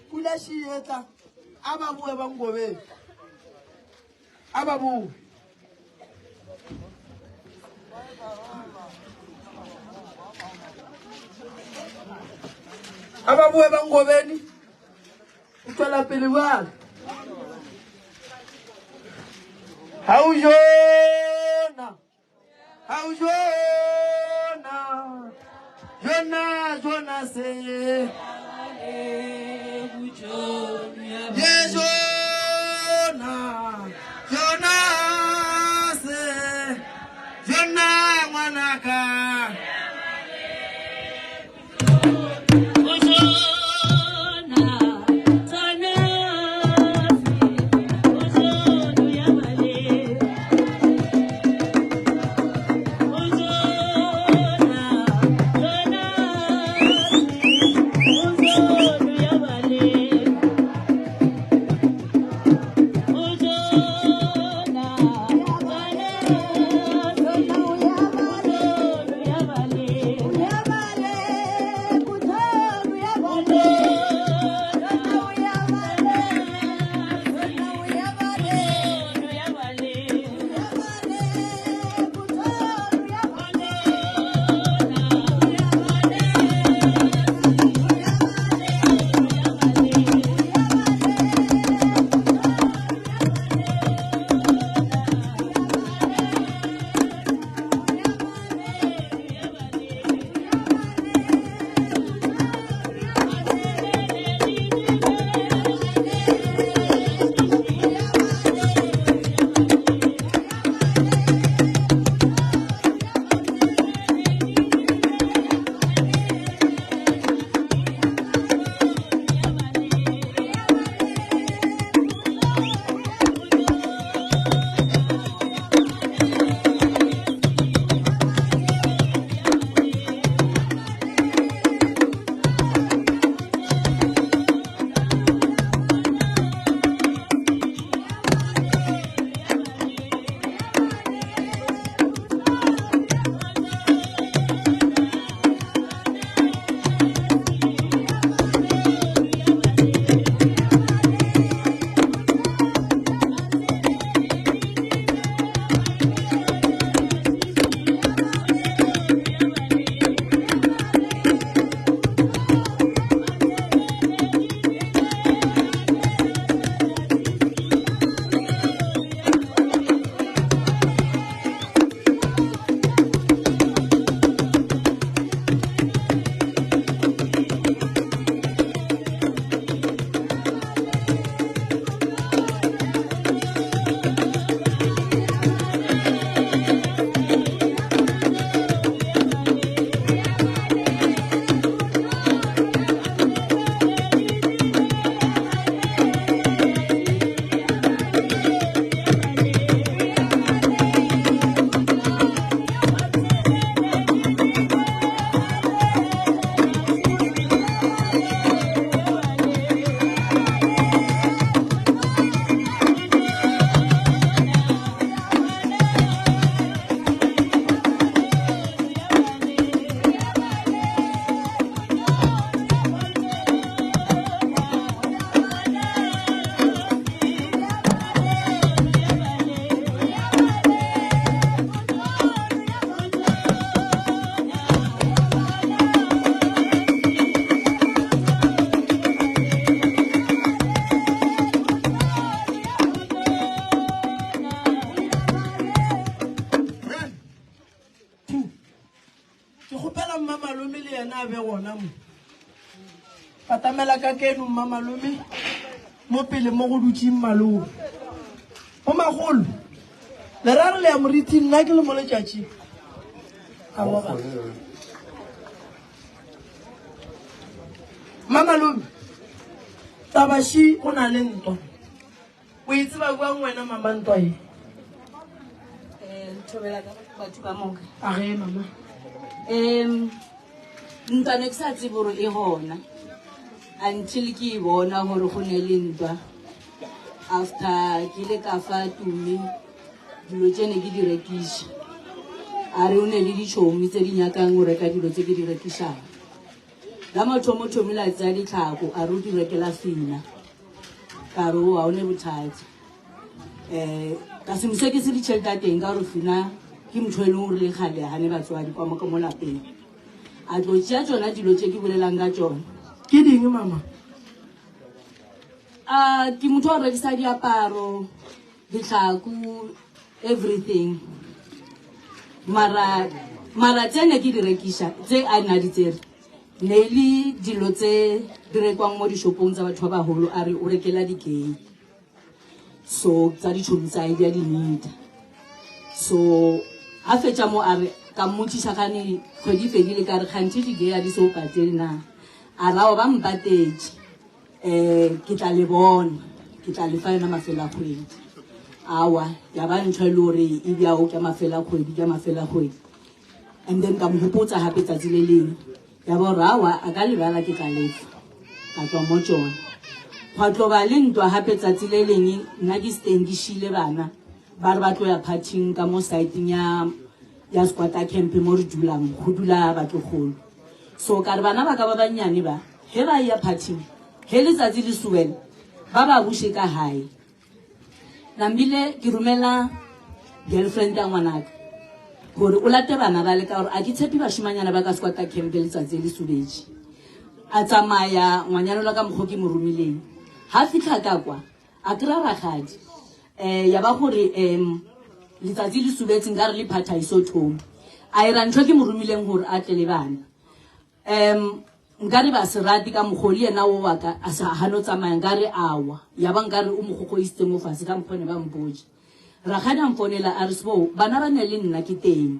Pula še etla, a ba boe ba Ngobeng. A ba boe. A ba boe ba Ngobeni. O tšwela pele bjale. Ga o jona. Ga o jona. Jona, jona se. Ye jona. Jona se. Jona ngwanaka. Ke kgopela mmamalome le yena a be gona mo. Batamela ka keno mmamalome mo pele mo go dutšeng malome. Go magolo le ra re le ya moriti nna ke le mo letšatšing. Aowa. Mmamalome. Taba ši go na le ntwa. O e tseba bjang wena mama ntwa ye? Eh, thobela ka batho ka moka. A ge mama. Um ntwa ne ke sa tsebe gore e gona until ke e bona gore go ne le ntwa after ke ile ka fa tumi dilo tše ne ke di rekiša a re o ne le ditšhomi tse di nyakang go reka dilo tse ke di rekišang La mathomothomi la tsaya ditlhako a re o di rekela fina ka re o ga o ne bothata um ka se mosekise ditšhelete a teng ka gore fina ke motho e leng gore le kgale ga ne batswadi kwa mo lapeng a tlo tšea tsona dilo tše ke bolelang ka tsona ke ding mama a ke motho wa go rekisa diaparo ditlhako everything mara mara tse ne ke di rekiša tse a nna di tsere ne e le dilo tse di rekwang mo dishopong tsa batho ba bagolo a re o rekela di-gay so tsa ditšhomi tsa di a di nita so a fetša mo a re ka mmotšiša gane kgwedi e fedile ka re kganthe di-gay a di se o patele na a rao ba mpatetše um ke tla le bona ke tla lefa yona mafelo a kgwedi awa ya ba ntho e le gore e bjao ka mafelo a kgwedi ka mafelo a kgwedi and then ka mo gopotsa gape tsatsi le lengwe ya ba gore awa a ka lebala ke tla lefa ka tswa mo tsona gwa tlo ba le ntwa gape tsatsi le lengwe nna ke seteng ke šile bana ba re ba tlo ya partyng ka mo siteng ya ya squatter camp mo re dulang go dula batlogolo so ka re bana ba ka ba bannyane ba Ge ba eya phathing, ge letsatsi le suwela, ba ba buše ka gae. Nambile ke romela girlfriend ya ngwanaka gore o late bana ba le ka gore a ke tshepe bašemanyana ba ka squatter camp letsatsi le subetše. A tsamaya ngwanyana la ka mokgo ke mo romileng. Ha fitlha ka kwa, a kry-a rakgadi um ya ba gore um letsatsi le subetse nka re le phatha e so thome. A ira ntho ke mo romileng gore a tle le bana. Um nkare ba se rate ka mokgwa le yena o wa ka a sa gano tsamaya nkare awa ya ba nkare o mogogoisitse mo fase ka mokgwa ne ba mpotse rakgadi a mfonela a re sebo bana ba ne le nna ke teng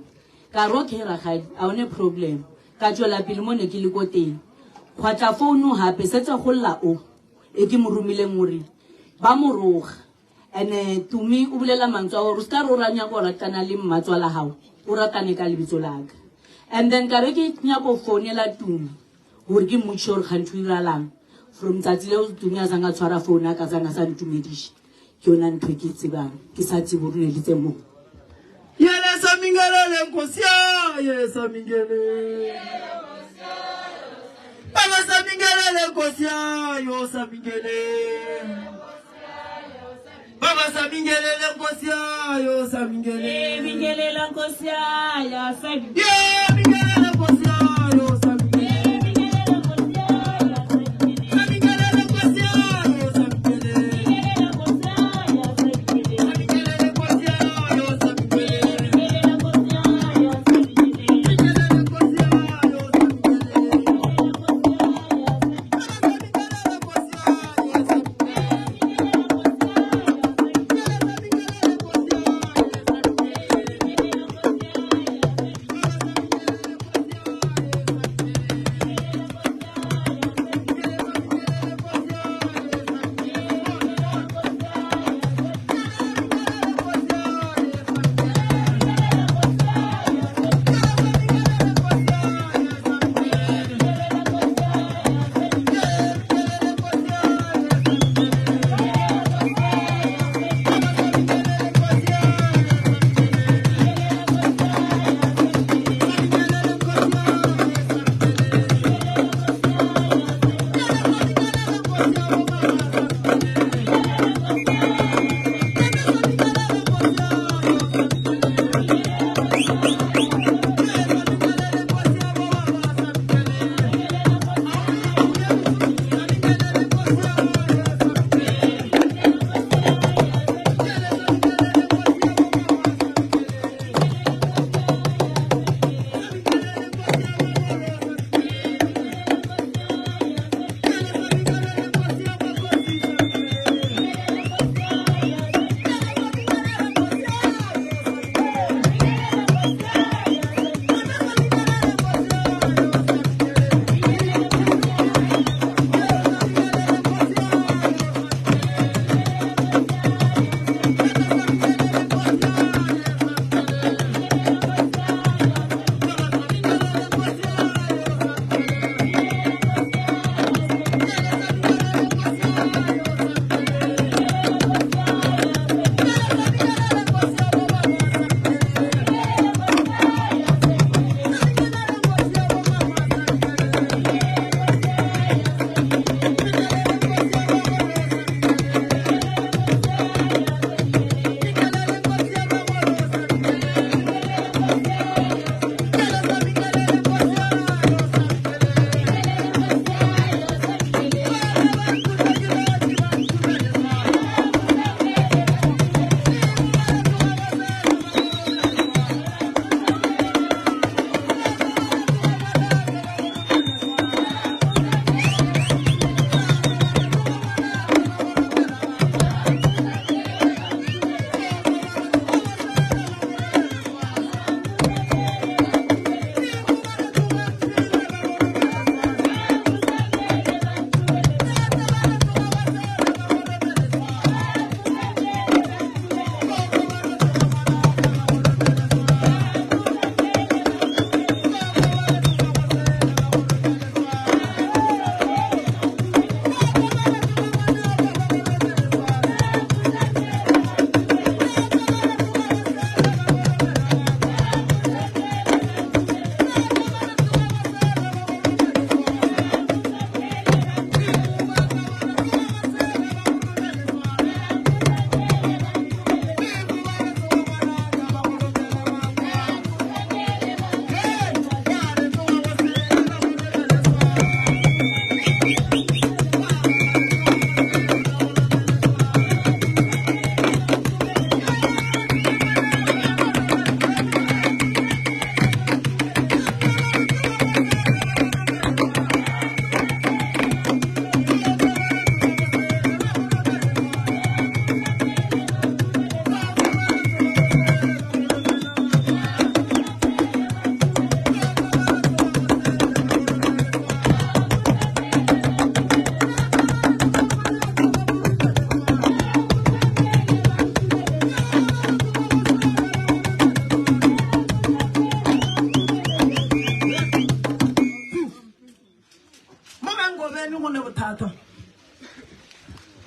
ka re okay rakgadi a one problem ka tswela pele mo ne ke le ko teng gwa tla founu gape setse go lla o e ke mo romileng gore ba mo roga Ene Tumi o bolela mantswe a gore o se ka re o ra nyaka go ratana le mmatswala gago o ratane ka lebitso laka and then ka be ke nyaka go founela Tumi gore ke mmotšiše gore kganthe o iralang from tsatsi leo Tumi a sang a tshwara phone a ka sang a sa ntumediše ke yona ntho e ke e tsebang ke sa tsebe gore ne le tse moo Yele samingelele nkosi ya yele samingelele Baba samingelele nkosi ya yo samingelele Baba samingelele nkosi ya yo samingelele Mingelela nkosi ya samingelele Yeah mingelele nkosi ya yo samingelele Mingelela nkosi ya samingelele Samingelele nkosi ya yo samingelele Mingelela nkosi ya samingelele Samingelele nkosi ya yo samingelele Mingelela nkosi ya samingelele Mingelele nkosi ya yo samingelele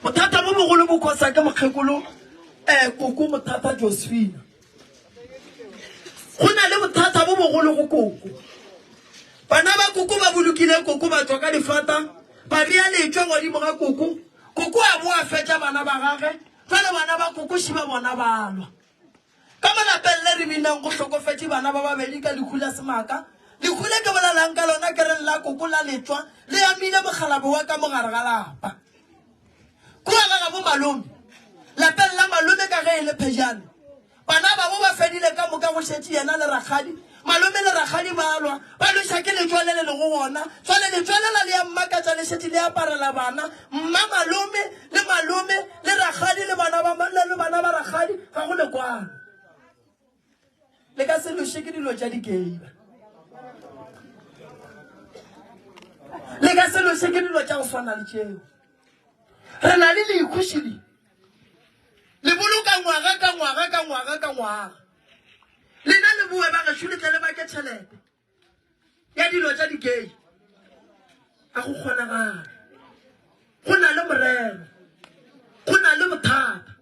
Bothata bo bogolo bo khosa ke mokgekolo um koko Mothata Josephina. Go na le bothata bo bogolo go koko. Bana ba koko ba bolokile koko ba tšwa ka difata ba bea letšwa godimo ga koko. Koko a boa fetša bana ba gage, jwale bana ba koko šiba bona ba lwa. Ka mo lapeng le re binang go hlokofetše bana ba babedi ka lehu la semaka. Lehu le ke bolelang ka lona ke re la koko la letšwa le amile mokgalabje wa ka mo gare ga lapa. Kua ga gabo malome, lapeng la malome ka ge e le phejane, bana babo ba fedile ka moka go šetše yena le rakgadi. Malome le rakgadi ba lwa, ba lweša ke letšwa le le lego gona. Jwale letšwa lela le a mmakatša le šetše le aparela bana. Mma malome le malome le rakgadi le bana ba le bana ba rakgadi ga go lekwalo. Le ka se lweše ke dilo tša dikeiba. Le ka se lweše ke dilo tša go swana le tšeo. Re na le leikhušili. Le boloka ngwaga ka ngwaga ka ngwaga ka ngwaga. Lena le boe ba gešo le tle le bake tšhelete ya dilo tša dikei. A go kgonagale. Go na le morero. Go na le bothata.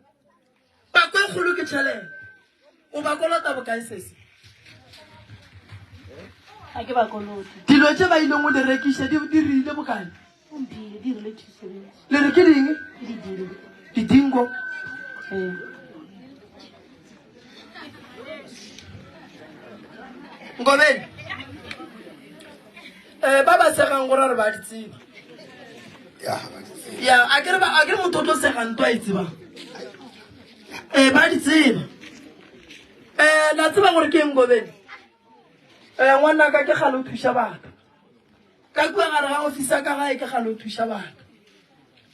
Pako e kgolo ke tšhelete. O ba kolota bokae sesi? Ga ke ba kolote. Dilo tše ba ileng go di rekiša di di rile bokae? O mphile di rile 270. Le re ke ding? Ke didingo. Didingo. Ee. Nkobeni. Eh ba ba segang gore re ba di tseba. Ya, ba di tseba. Ya, a ke re ba a ke re motho o tlo sega ntwa e tseba. Eh ba di tseba. Eh la tseba gore ke eng Nkobeni? Eh ngwana ka ke gale o thuša batho. Ka kua gare ga ofisi ya ka gae ke gale o thuša batho.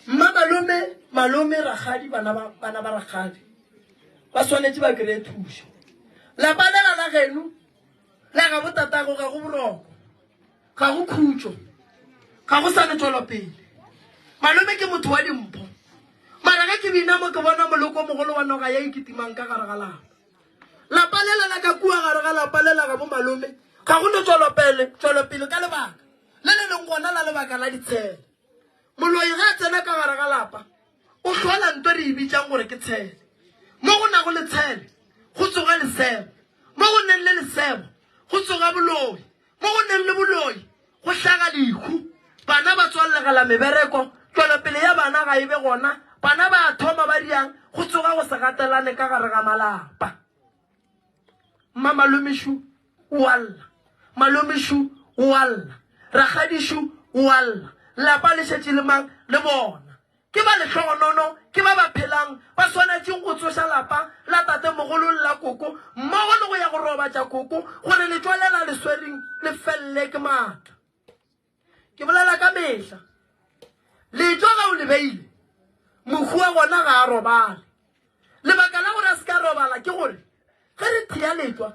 Mma malome, malome, rakgadi, bana ba bana ba rakgadi ba swanetše ba kry-e thušo. Lapa lela la geno la ga botatago ga go boroko, ga go khutšo, ga go sa le tšwelopele. Malome ke motho wa dimpho, mara ge ke bina mo ke bona moloko o mogolo wa noga ya ikitimang ka gare ga lapa. Lapa lela la ka kua gare ga lapa lela ga bo malome ga go no tšwelopele, tšwelopele ka lebaka le le leng gona la lebaka la ditshele. Moloi ge a tsena ka gare ga lapa o hlola nto re e bitšang gore ke tshele. Mo go nago le tshele go tsoga lesebo, mo go neng le lesebo go tsoga boloi, mo go neng le boloi go hlaga lehu. Bana ba tswallegela mebereko, tšwelopele ya bana ga e be gona, bana ba a thoma ba diang, go tsoga go se gatelane ka gare ga malapa. Mma malomešu o a lla, malomešu o a lla, rakgadišu o a lla, lapa le šetše le mang le bona. Ke ba lehlogonono, ke ba ba phelang, ba swanetšeng go tsoša lapa la tatemogolo le la koko mmogo le go ya go robatša koko gore letšwa lela le swereng le felele ke maatla. Ke bolela ka mehla, letšwa ge o le beile, mohu wa gona ga a robale. Lebaka la gore a se ka robala ke gore ge re thea letšwa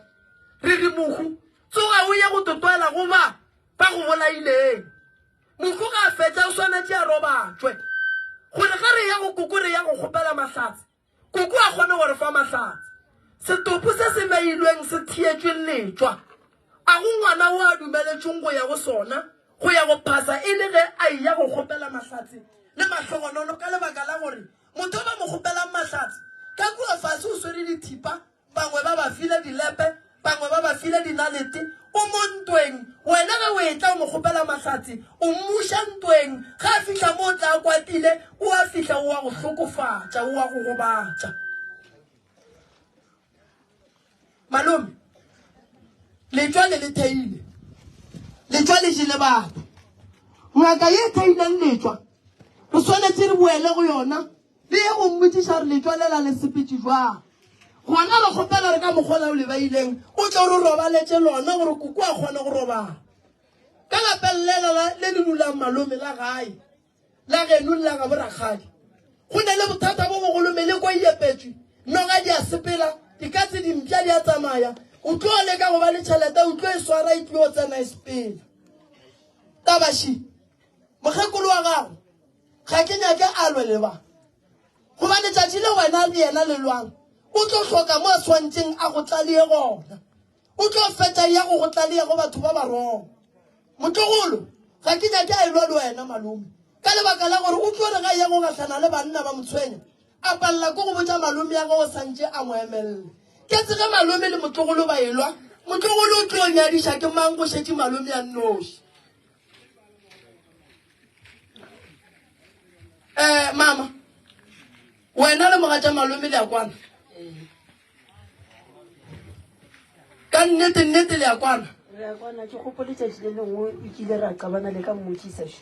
re re mohu tsoga o ye go totwela go ba ba go bolaileng. Mohu ga a fetša o swanetše a robatšwe gore ge re ya go koko re ya go kgopela mahlatse, koko a kgone go re fa mahlatse. Setopo se se beilweng se theetšwe letšwa, a go ngwana o a dumeletšweng go ya go sona go ya go phasa e le ge a eya go kgopela mahlatse le mahlogonono ka lebaka la gore motho o ba mo kgopelang mahlatse ka kua fase o swere dithipa Bangwe ba ba file dilepe, bangwe ba ba file dinalete. O mo ntweng, wena ge o etla o mo kgopela mahlatse, o mmuša ntweng. Ge a fihla mo o tla a kwatile, o a fihla o a go hlokofatša, o a go gobatša. Malome, letšwa le le theile, letšwa le jele batho. Ngaka ye theileng letšwa, re swanetše re boele go yona. Le ye go mmotšiša gore letšwa lela le sepetše jwang. Gona re kgopela re ka mokgwa o le beileng o tle o re robaletše lona gore koko a kgone go robala. Ka lapeng lela le le dulang malome la gae la geno le la gabo rakgadi go na le bothata bo bogolo meleko e epetšwe noga di a sepela dikatse dimpša di a tsamaya o tlo leka go ba le tšhelete o tlo e swara e tlo tsena e sepela tabaši mokgekolo wa gago Ga ke nyake a lwe le ba. Goba letšatši le wena le yena le lwang, o tlo hloka mo a swantšeng a go tlalie gona. O tlo fetša ya go go tlalia go batho ba ba wrong. Motlogolo, ga ke nyake a elwa le wena malome. Ka lebaka la gore o tlo re ga ya go gahlana le banna ba motshwenya, a palela ko go botša malome ya go santše a mo emelele. Ke tsege malome le motlogolo ba elwa, motlogolo o tlo nyadiša ke mang go šetše malome a nnoši. Eh, mama, wena le mogatša malome le a kwana? Ka nnete nnete le a kwana? Re a kwana, ke gopole tšatši le lengwe e kile ra qabana le ka mmotšisa šo.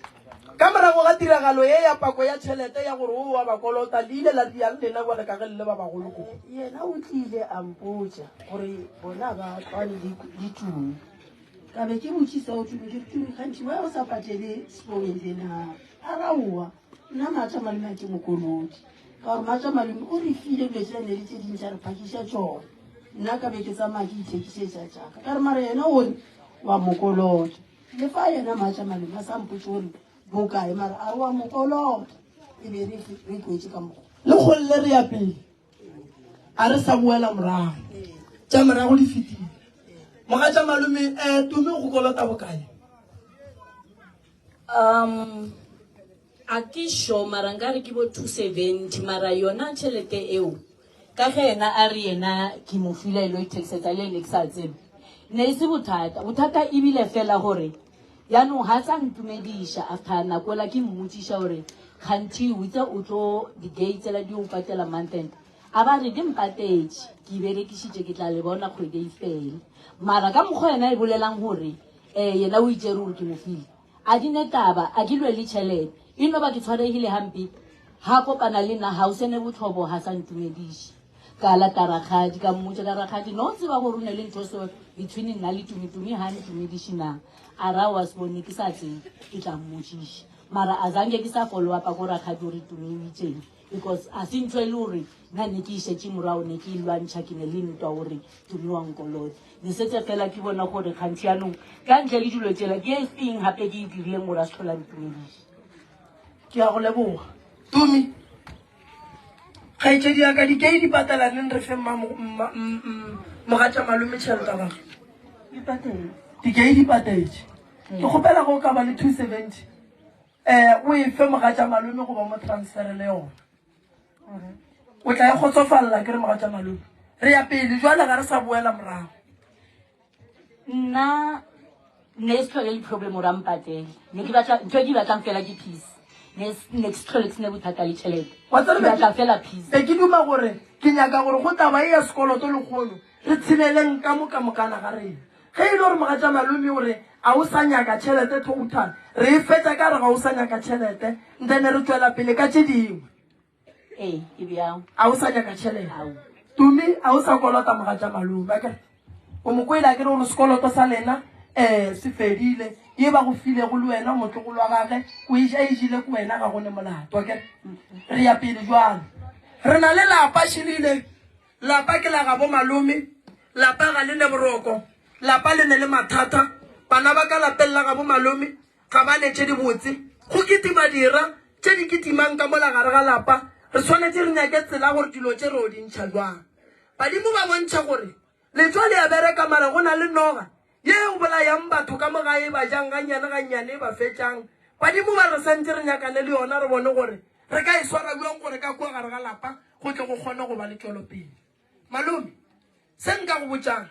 Ka morago ga tiragalo ye ya pako ya tšhelete ya gore o wa ba kolota, le ile la diang lena bjale ka ge le le ba bagolo kudu? Yena o tlile a mpotša gore bona ba kwane le Tumi. Ka be ke botšisa o Tumi, ke re Tumi kgantši why o sa patele Sibongile na? A re aowa, nna Maatla malome a ke mokolodi. Ka gore Maatla malome o re file dilo tšela ne le tše dintši a re phakiša tšona. Nna ka be ke tsamaya ke ithekišetša tšaka. Ka re mara yena o re wa mokolota. Le fa yena Maatla malome a sa mpotše gore bokae mara a re wa mokolota. E be re re tloetše ka mokgwa. Le kgolle re ya pele. A re sa boela morago. Tša morago di fetile. Mogatša malome, eh, Tumi o go kolota bokae? Um, a ke sure mara nkare ke bo 270 mara yona tšhelete eo ka ge yena a re yena ke mo file e lo ithekisetsa le ene ke sa tsebe ne e se bothata bothata ebile fela gore yaanong ga sa ntumediša after nako ela ke mmotsiša gore kganthi o itse o tlo di-gay tsela di o patela month end a ba re di mpatetše ke e berekišitše ke tla le bona kgwedi e fele mara ka mokgwa yena e bolelang gore um yena o itšere gore ke mo file A di ne taba, a ke lwe le tšhelete. E no ba ke tshwaregile hampe. Ha kopana le nna, ha o sene botlhobo, ha sa ntumediše. Ka lata rakgadi, ka mmotša ka rakgadi, no tseba gore o ne le ntho so between nna le Tumi, Tumi ha ntumediše na. A ra wa se bone ke sa tsebe, ke tla mmotšiša. Mara a zange ke sa follow up ko rakgadi gore Tumi o itseng. Because a se ntho e le gore nna ne ke e šetše morago, ne ke e lwantšha, ke ne le ntwa gore Tumi wa nkolota. Ne setse fela ke bona gore kgantši yanong ka ntle le dilo tsela ke e feng gape ke e dirileng gore a se tlhola ntumediše. Ke a go leboga Tumi. Kgaetšedi ya ka dikei di patela neng re fe mogatša malome tšhelete ya gagwe? Di patetse. Dikei di patetše. Ke kgopela go ka ba le 270 um o e fe mogatša malome goba mo transferele yona. O tla e kgotsofalela ke re mogatša malome. Re ya pele jwale ga re sa boela morago. Nna ne se tlhole le problem gore a mpatele. Ne ke batla ntho e ke batlang fela ke peace. Ne ne ke se tlhole ke sene bothata le tšhelete. Wa tseba Ke batla fela peace. Be ke duma gore ke nyaka gore go taba e ya sekoloto lekgono re tsheleleng ka mo ka mokana ga rena. Ge e le gore mogatša malome o re a o sa nyaka tšhelete total re e fetša ka re ga o sa nyaka tšhelete then re tšwela pele ka tše dingwe. Ee, ke bjang. A o sa nyaka tšhelete? Tumi, a o sa kolota mogatša malome? Akere o mo kwele akere gore sekoloto sa lena um se fedile ye ba go filego le wena motlogolo wa gage o e ja e jele ke wena ga go ne molato akere re ya pele jwale re na le lapa šilile lapa ke la gabo malome lapa ga le ne boroko lapa le ne le mathata bana ba ka lapeng la gabo malome Ga ba ne tše dibotse. Go kitima dira tše di kitimang ka mola gare ga lapa. Re swanetše re nyake tsela gore dilo tše re o di ntšha jwang. Badimo ba bontšha gore letšwa le a bereka mara go na le noga ye e bolayang batho ka mo gae e ba jang gannyane gannyane e ba fetšang. Badimo ba re santše re nyakane le yona re bone gore re ka e swara bjang gore ka kua gare ga lapa go tle go kgone go ba le tšwelopele. Malome, se nka go botšang,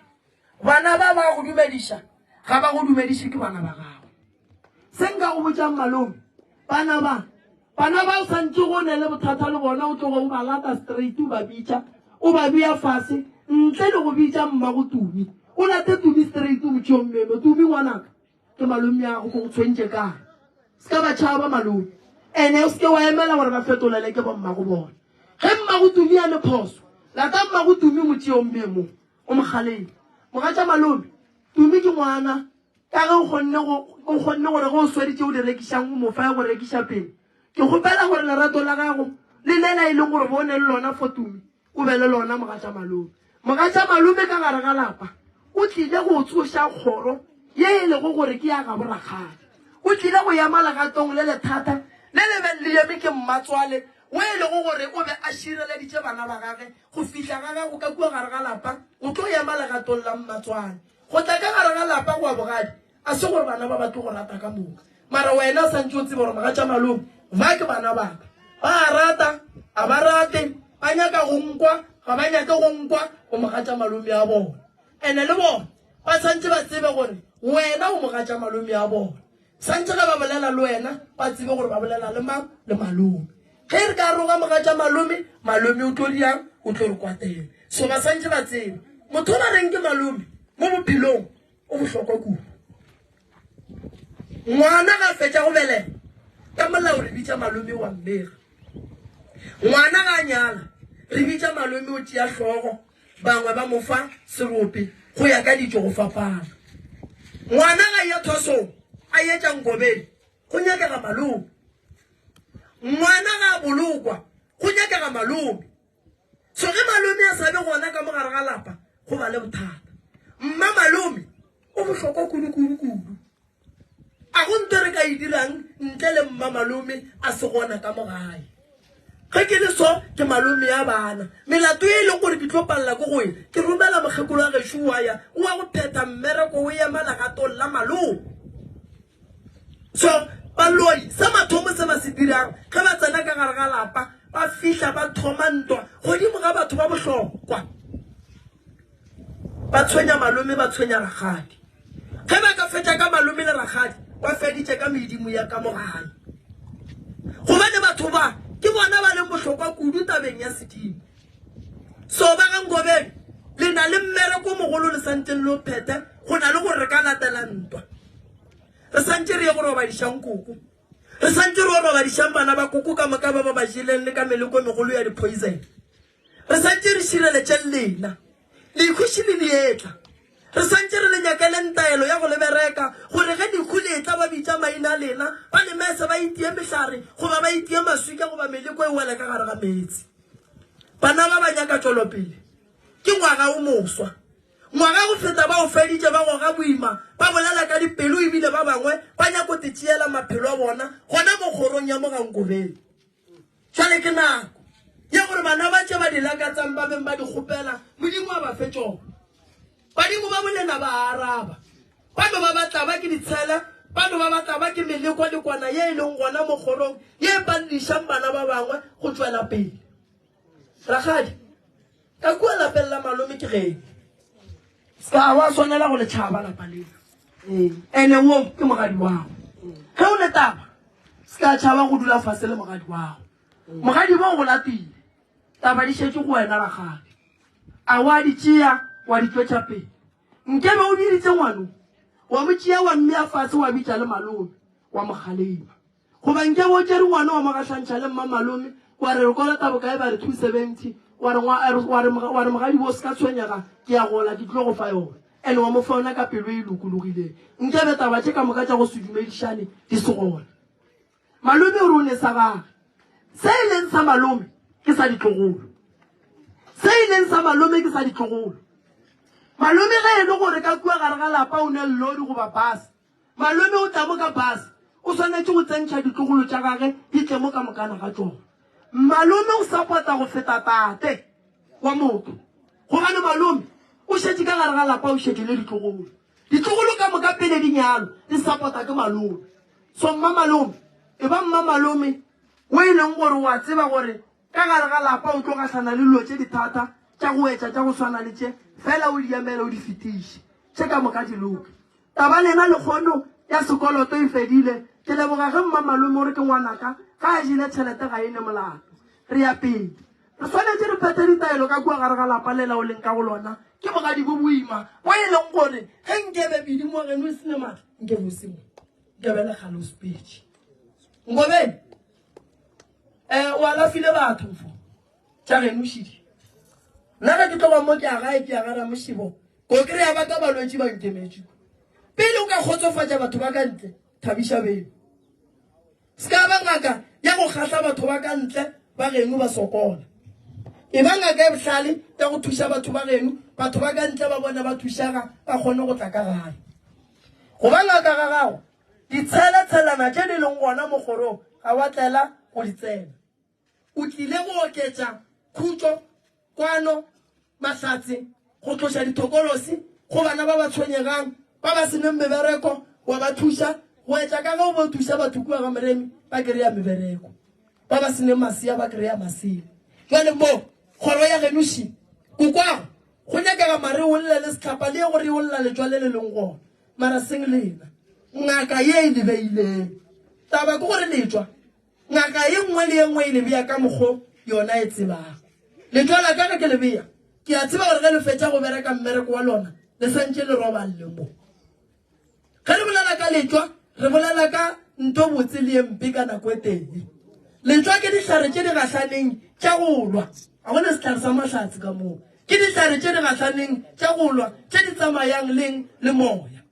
bana ba ba go dumediša, ga ba go dumediše ke bana ba gago. Se nka go botšang malome, bana ba, bana ba o santse go ne le bothata le bona, o tloge o ba lata straight, o ba bitša, o ba bea fase, ntle le go bitša mmago Tumi. O late Tumi straight, o motšeo mmeme, Tumi ngwanaka, Ke malomeago ko go tshwentše kae? Se ka ba tšhaba malome. Ene o se ke wa emela gore ba fetolele ke bommago bona. Ge mmago Tumi a le phoso, lata mmago Tumi mo tšee o mmee mo, o mo kgaleme. Mogatša malome, Tumi ke ngwana, ka ge o kgonne go o kgonne gore ge o sweditše o di rekišang o mo fa ya go rekiša pele. Ke kgopela gore lerato la gago le lela e leng gore bo ne le lona for Tumi, O be le lona mogatša malome. Mogatša malome ka gare ga lapa o tlile go tsoša kgoro ye e lego gore ke ya gabo rakgadi. O tlile go ema legatong le lethata le le beng le eme ke mmatswale wo e lego gore o be a šireleditše bana ba gage go fihla ga gago ka kua gare ga lapa. O tlo ema legatong la mmatswale. Go tla ka gare ga lapa goa bogadi a se gore bana ba ba tlo go rata ka moka. Mara wena o santše o tseba gore mogatša malome ba ke bana baka. Ba a rata, a ba rate, ba nyaka go nkwa, ga ba nyake go nkwa, o mogatša malome a bona. Ene le bona ba santše ba tsebe gore wena o mogatša malome a bona. Santše ge ba bolela le wena ba tsebe gore ba bolela le mang, le malome. Ge re ka roga mogatša malome, malome o tlo diang, o tlo re kwatela. So ba santše ba tsebe. Motho o ba reng ke malome mo bophelong o bohlokwa kudu. Ngwana ga fetša go belega, ka molao re bitša malome wa mmega. Ngwana ga a nyala, re bitša malome o tšea hlogo, bangwe ba mo fa serope go ya ka ditšo go fapana. Ngwana ga ya thwasong a etša nkobeng, go nyakega malome. Ngwana ga a bolokwa, go nyakega malome. So ge malome a sa be gona ka mo gare ga lapa, go ba le bothata. Mma malome o bohlokwa kudu kudu kudu. A go nto re ka e dirang ntle le mma malome a se gona ka mo gae. Ge ke le so ke malome ya bana. Melato e leng gore ke tlo palela ko go e, ke romela mokgekolo wa gešo wa ya o wa go phetha mmereko o ema legatong la malome. So baloi sa mathomo se ba se dirang ge ba tsena ka gare ga lapa, ba fihla ba thoma ntwa godimo ga batho ba bohlokwa. Ba tshwenya malome, ba tshwenya rakgadi. Ge ba ka fetša ka malome le rakgadi, ba feditše ka medimo ya ka mo gae. Gobane batho ba ke bona ba leng bohlokwa kudu tabeng ya sedimo. So ba ga Ngobeni le na le mmereko mogolo le santšeng le o phethe go na le gore re ka latela ntwa. Re santše re ye go robadišang koko. Re santše re o robadišang bana ba koko ka moka ba ba ba jeleng le ka meleko e megolo ya di-poison. Re santše re šireletšeng lena. Lehu šele le etla. Re santše re le nyakeleng taelo ya go le bereka, gore ge lehu le etla ba bitša maina a lena, ba le mese ba itie mehlare, goba ba itie maswika goba meleko e wele ka gare ga meetse. Bana ba ba nyaka tšwelopele. Ke ngwaga o moswa. Ngwaga go feta ba o feditše ba goga boima, ba bolela ka dipelo ebile ba bangwe ba nyako te tšeela maphelo a bona gona mo kgorong ya Mogankobeng. Jwale ke nako ya gore bana ba tše ba di lakatsang ba beng ba di kgopela, Modimo a ba fe tšona. Badimo ba bolena ba araba. Ba no ba ba tlaba ke ditshele, ba no ba ba tlaba ke meleko le kwana ye e leng gona mo kgorong ye e paledišang bana ba bangwe go tšwela pele. Rakgadi, ka kua lapeng la malome ke geno. Ska wa swanela go le tšhaba lapa leo. Ene wo ke mogadi wago. Ge o le taba, ska tšhaba go dula fase le mogadi wago. Mogadi bo go latile. Taba di šetše go wena rakgadi. A wa di tšea wa di tšwetša pele. Nkebe o biditše ngwano, wa mo tšea wa mmea fase wa bitša le malome wa mo kgalema. Goba nke bo tšere ngwana wa mo gahlantšha le mmamalome, wa re re kolota bokae ba re 270, wa re wa re wa re mogadi bo se ka tshwenyega ke ya gola ke tlo go fa yona. Ene wa mo fa yona ka pelo e lokologileng. Nke be taba tše ka moka tša go se dumedišane di se gona. Malome o re o ne sa gage. Se e leng sa malome ke sa ditlogolo. Se e leng sa malome ke sa ditlogolo. Malome ge e le gore ka kua gare ga lapa o ne lori goba bus, Malome o tla mo ka bus, o swanetše go tsentšha ditlogolo tša gage di tle mo ka mokana ga tšona. Malome o sapota go feta tate wa motho gobane malome o šetše ka gare ga lapa o šetše le ditlogolo. Ditlogolo ka moka pele di nyalwa di sapota ke malome. So mmamalome e ba mmamalome o e leng gore o a tseba gore ka gare ga lapa o tlo gahlana le dilo tše dithata tša go etša tša go swana le tše, fela o di emele o di fetiše. Tše ka moka di loke. Taba lena lekgono ya sekoloto e fedile. Ke leboga ge mmamalome o re ke ngwanaka, ga a jele tšhelete ga e ne molato. Re ya pele. Re swanetše re phethe ditaelo ka kua gare ga lapa lela o leng ka go lona. Ke bogadi bo boima bo e leng gore ge nkebe bidi mo geno e se ne maatla, nkebe o se mo. Nkebe le kgale o sepetše. Ngobeni, um o alafile batho fo. Tša geno šidi. Nna ge ke tloga mo ke ya gae ke ya ga Ramošibo, ko kry-a ba ka balwetši ba nkemetše. Pele o ka kgotsofatša batho ba ka ntle, thabiša beno. Se ka ba ngaka ya go kgahla batho ba ka ntle ba geno ba sokola. E ba ngaka e bohlale ya go thuša batho ba geno, batho ba ka ntle ba bone ba thušega ba kgone go tla ka gae. Go ba ngaka ga gago, ditshelatshelana tše di leng gona mo kgorong ga wa tlela go di tsena. O tlile go oketša khutšo, kwano, mahlatse, go tloša dithokolosi go bana ba ba tshwenyegang, ba ba se neng mebereko, wa ba thuša. Go etša ka ge o bo thuša batho kua ga Moremi ba kry-a mebereko, ba ba seneng masea ba kry-a masea. Jwale mo kgoro ya geno še, kokwago go nyakega mare o lle le sehlapa le ye go re o lla letšwa le le leng gona, mara seng lena. Ngaka ye e le beileng. Taba ke gore letšwa Ngaka ye nngwe le ye nngwe e le bea ka mokgo yona e tsebago. Letšwa la ka ge ke le bea, ke a tseba gore ge le fetša go bereka mmereko wa lona, le santše le roballe mo. Ge re bolela ka letšwa, re bolela ka nto botse le ye mpe ka nako e tee. Letšwa ke dihlare tše di gahlaneng tša go lwa. Ga go na sehlare sa mahlatse ka moo. Ke dihlare tše di gahlaneng tša go lwa tše di tsamayang leng le moya.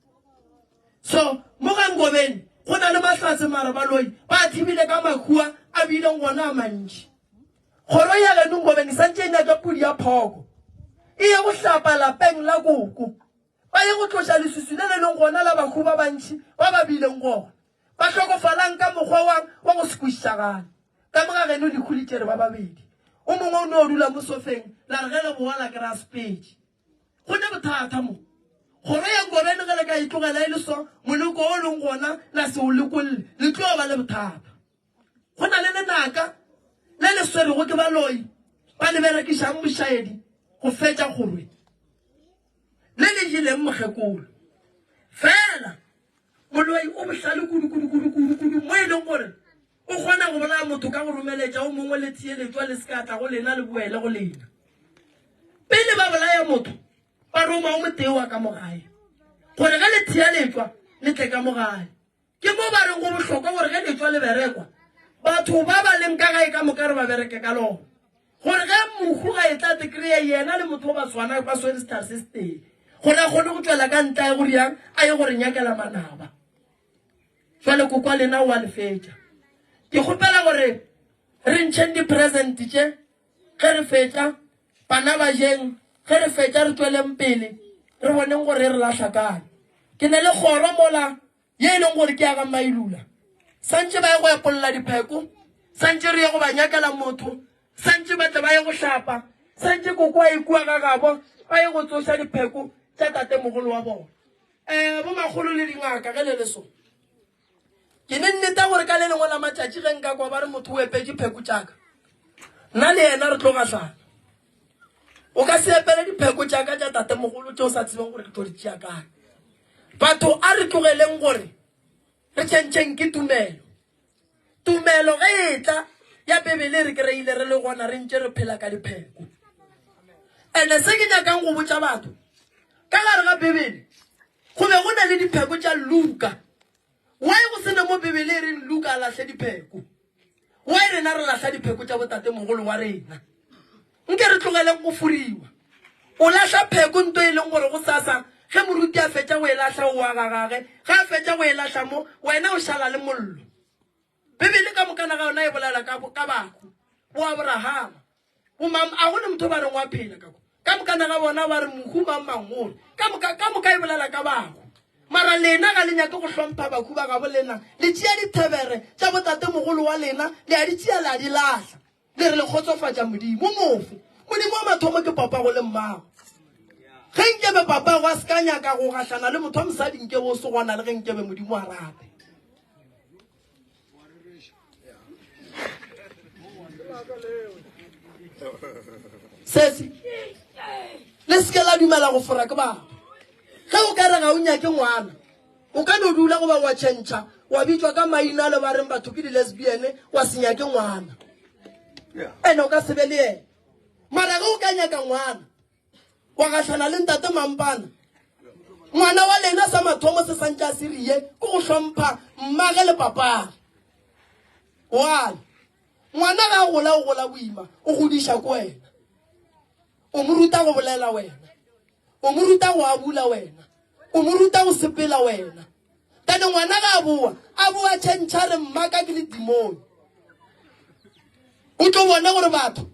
So mo ga Ngobeni go na le mahlatse mara baloi ba thibile ka makhuwa a bileng gona a mantši. Kgoro ya geno Ngobeni santše e nyaka pudi ya phoko e ye go hlapa lapeng la koko. Ba ye go tloša leswiswi le le leng gona la bahu ba bantši ba ba bileng gona. Ba hlokofalang ka mokgwa wa wa go se kwešišagale. Ka mo ga geno lehu le tšere ba babedi. O mongwe o no dula mo sofeng la re ge le boa la kry-a sepetše. Go ne bothata mo. Kgoro ya Ngobeni ge le ka e tlogela e le so, moleko o leng gona la se o lekolle, le tlo ba le bothata. Go na le lenaka le le swerego ke baloi ba le berekišang bošaedi go fetša kgoro e. Le le jeleng mokgekolo. Fela moloi o bohlale kudu kudu kudu kudu kudu mo e leng gore o kgona go bolaya motho ka go romeletša o mongwe le theeletšwa le se ka tla go lena le boele go lena. Pele ba bolaya motho ba roma o motee wa ka mo gae gore ge le theeletšwa le tle ka mo gae. Ke mo ba reng go bohlokwa gore ge letšwa le berekwa, batho ba ba leng ka gae ka moka re ba bereke ka lona. Gore ge mohu ga e tla te kry-e yena le motho o ba swana ba swere sehlare se setee, gore a kgone go tšwela ka ntle a ye go riang, a ye go re nyakela manaba. Jwale kokwa lena o a le fetša. Ke kgopela gore re ntšheng di-present tše ge re fetša, bana ba jeng, ge re fetša re tšweleng pele re boneng gore re lahla kae. Ke ne le kgoro mola ye e leng gore ke ya ga Mailula. Santše ba ye go epolla dipheko, santše re ye go ba nyakela motho, santše ba tle ba ye go hlapa, santše koko a ikua ga gabo ba ye go tsoša dipheko tša tatemogolo wa bona. Um bomakgolo le dingaka ge le le so. Ke ne nneta gore ka le lengwe la matšatši ge nka kwa ba re motho o epetše pheko tša ka, nna le yena re tlo gahlana. O ka se epele dipheko tša ka tša tatemogolo tše o sa tsebeng gore ke tlo di tšea kae. Batho a re tlogeleng gore re tšhentšheng ke tumelo. Tumelo ge e tla ya Bibele re kry-ile re le gona re ntše re phela ka dipheko. Ene se ke nyakang go botša batho ka gare ga Bibele go be go na le dipheko tša Luka. Why go sena mo Bibele e reng Luka a lahle dipheko? Why rena re lahla dipheko tša botatemogolo wa rena? Nke re tlogeleng go furiwa. O lahla pheko nto e leng gore go sasa ge moruti a fetša go e lahla o wa gagage, ge a fetša go e lahla mo, wena o šala le mollo. Bibele ka mokana ga yona e bolela ka, ka bahu, bo Abrahama, bo mam, a go ne motho ba reng wa phela ka ko. Ka mokana ga bona ba re mohu mang mangolo. Ka moka, ka moka e bolela ka bahu. Mara lena ga le nyake go hlompha bahu ba gabo lena. Le tšea dithebere tša botatemogolo wa lena, le a di tšea le a di lahla. Le re le kgotsofatša Modimo. Mofe? Modimo wa mathomo ke papago le mmago. Ge nkebe papago a se ka nyaka go gahlana le motho wa mosadi nkebe o se gona le ge nkebe Modimo a rate. Sesi, le se ke la dumela go fora ke batho. Ge o ka re ga o nyake ngwana, O ka no dula goba wa tšhentšha wa bitšwa ka maina le ba reng batho ke di-lesbian wa se nyake ngwana ene o ka se be le yena mara ge o ka nyaka ngwana wa gahlana le ntate mampana ngwana wa lena sa mathomo se santše a se rie ke go hlompha mmage le papage wale ngwana ga a gola o gola boima o godiša ko wena o mo ruta go bolela wena O mo ruta go abula wena. O mo ruta go sepela wena. Tane ngwana ga a boa, a boa tšhentšha re mmaka ke le dimone. O tlo bona gore batho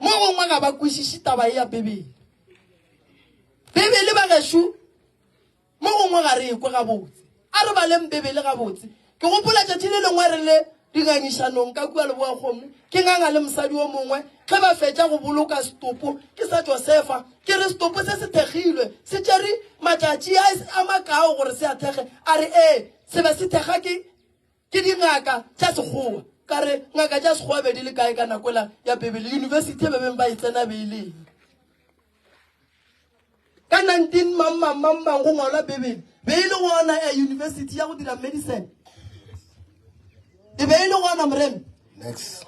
mo gongwe ga ba kwešiše taba e ya Bibele. Bibele ba gešo mo gongwe ga re ekwe gabotse. A re baleng Bibele gabotse. Ke gopola tšatši le lengwe re le Dingangišanong ka kua Leboakgomo, ke nganga le mosadi o mongwe ge ba fetša go boloka setopo ke sa Josefa. Ke re setopo se se thekgilwe, se tšere matšatši a a makao gore se a thekge. A re ee, se be se thekga ke ke dingaka tša Sekgowa. Ka re ngaka tša Sekgowa be di le kae ka nako ela ya Bibele? Yunibesithi e be beng ba e tsena be e le eng? Ka 19 mang mang mang mang go ngwalwa Bibele, be e le gona ya university ya go dira medicine. E be e le gona moremi. Next.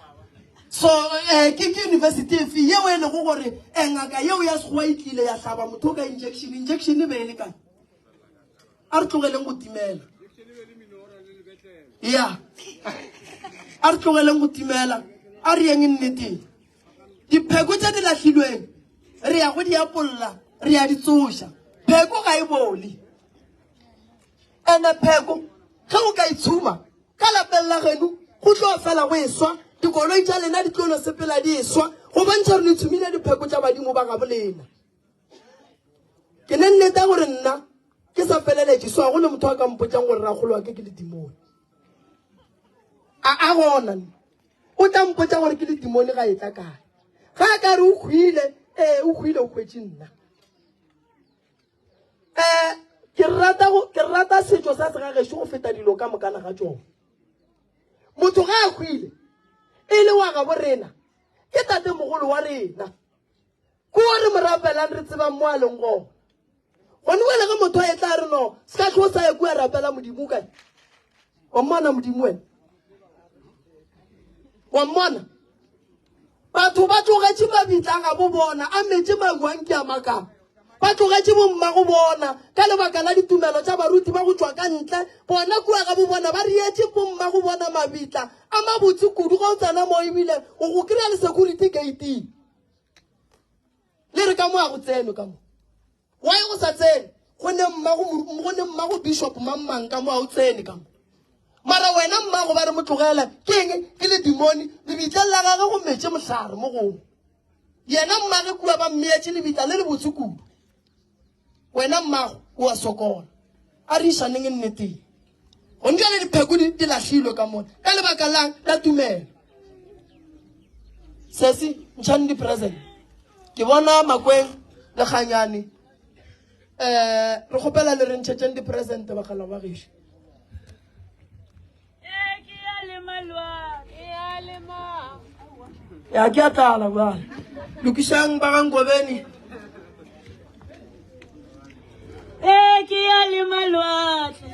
So eh, ke ke university efe yeo e lego gore eh, ngaka yeo ya sekgowa e tlile ya hlaba motho ka injection, injection e be e le kae? A re tlogeleng go timela. Ya. A re tlogeleng go timela. A re yeng nneteng. Dipheko tše di lahlilweng re ya go di apolla, re ya di tsoša. Pheko ga e bole. Ene pheko ge o ka itshuma ka lapeng la geno go tlo fela go eswa, dikoloi tša lena di tlo no sepela di eswa, go bontšha gore le tshumile dipheko tša badimo ba gabo lena. Ke ne nnete gore nna ke sa feleletše so ga go le motho a ka mpotšang gore rakgolo wa ke ke ledimone. A a gona nna. O tla mpotša gore ke ledimone ga e tla kae. Ga a ka re o hwile, ee o hwile o hwetše nna. Um ke rata go ke rata setšo sa segagešo go feta dilo ka mokana ga tšona. Motho ga a hwile e le wa gabo rena ke tatemogolo wa rena. Ko re mo rapelang re tsebang mo a leng gona. Gone jale ge motho a etla a re no se ka tlho sa ye kua rapela modimo kae? Wa mmona modimo wena? Wa mmona? Batho ba tlogetše mabitla ga bo bona a metše maruang ke a makang. Ba tlogetše bommago bona ka lebaka la ditumelo tša baruti ba go tšwa ka ntle. Bona kua ga bo bona ba rietše bommago bona mabitla a mabotse kudu ge o tsena mo ebile o go kry-a le security gate-ing. Le re ka mo a go tsenwe ka mo. Why go sa tsene? Go ne mmago go ne mmago bishop mang mang ka mo a o tsene ka mo. Mara wena mmago ba re mo tlogela ke eng? Ke le demoni lebitleng la gagwe go metše mohlare mo gongwe. Yena mmage kua ba mmeetše lebitla le le botse kudu. Wena mmago o a sokola. A re išaneng nneteng. Gone jale dipheko di di lahlilwe ka mona ka lebaka lang la tumelo. Sesi ntšhang di-present. Ke bona Makweng le Kganyane. Eh re kgopela le re ntšhetšeng di-present bakgala ba gešo. Ya ke a tlala bjale. Lokišang ba ga Nkobeni. Ee ke ya lema lwatle.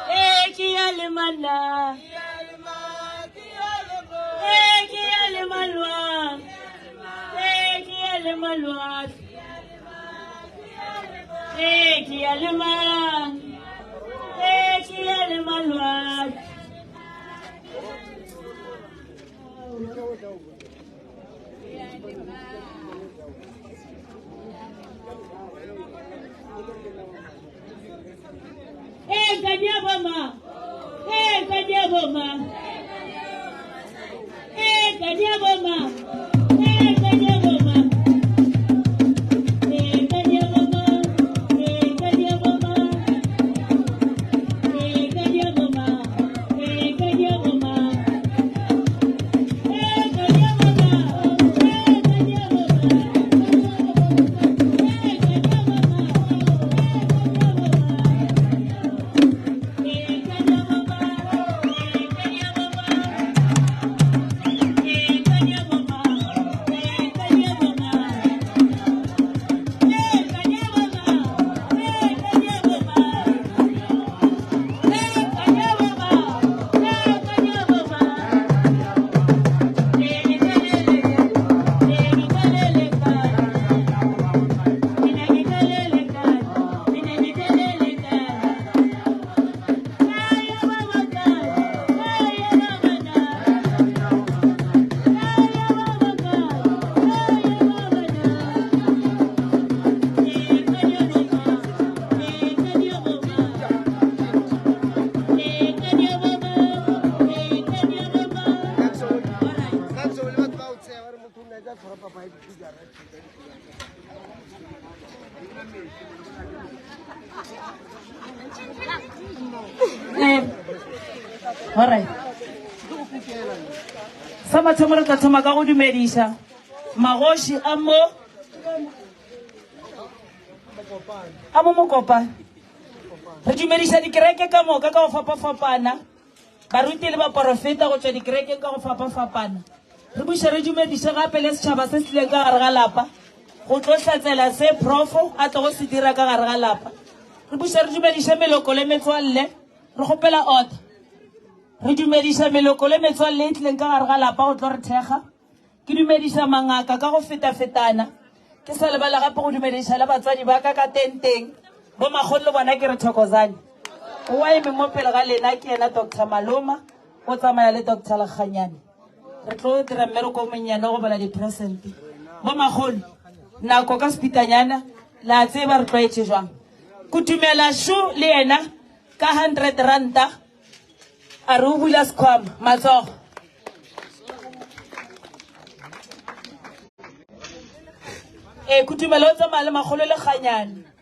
Ee ke ya lema la. Ee ke ya lema lwatle. Ee ke ya lema lwatle. Ee ke ya lema. Ee ke ya lema lwatle. Ee nkadia boma. Ee nkadia boma. Ee nkadia boma. Ee nkadia boma. Ee nkadia boma. Ee nkadia boma. Eh, alright sa mathomo re tla thoma ka go dumediša magoši a mo a mo mokopane re dumediša dikereke ka moka ka go fapafapana Baruti le baporofeta go tšwa dikerekeng ka go fapafapana. Re buše re dumediše gape le setšhaba se se tlileng ka gare ga lapa go tlo hlatsela se profo a tlogo se dira ka gare ga lapa. Re buše re dumediše meloko le metswalle, re kgopela order. Re dumediša meloko le metswalle e tlileng ka gare ga lapa go tlo re thekga. Ke dumediša mangaka ka go fetafetana. Ke sa lebala gape go dumediša le batswadi ba ka ka tenteng. Bo makgolo le bona ke re thokozane. O wa eme mo pele ga lena ke yena Doctor Maloma, o tsamaya le Doctor Lekganyane. Re tlo dira mmereko o monnyane go bala di-present. Bo makgolo, nako ka sepitanyana, le a tseba re tlwaetše jwang. Kutumela šo le yena ka 100 ranta a re o bula sekhwama matsogo. Ee, Kutumela o tsamaya le makgolo le kganyane.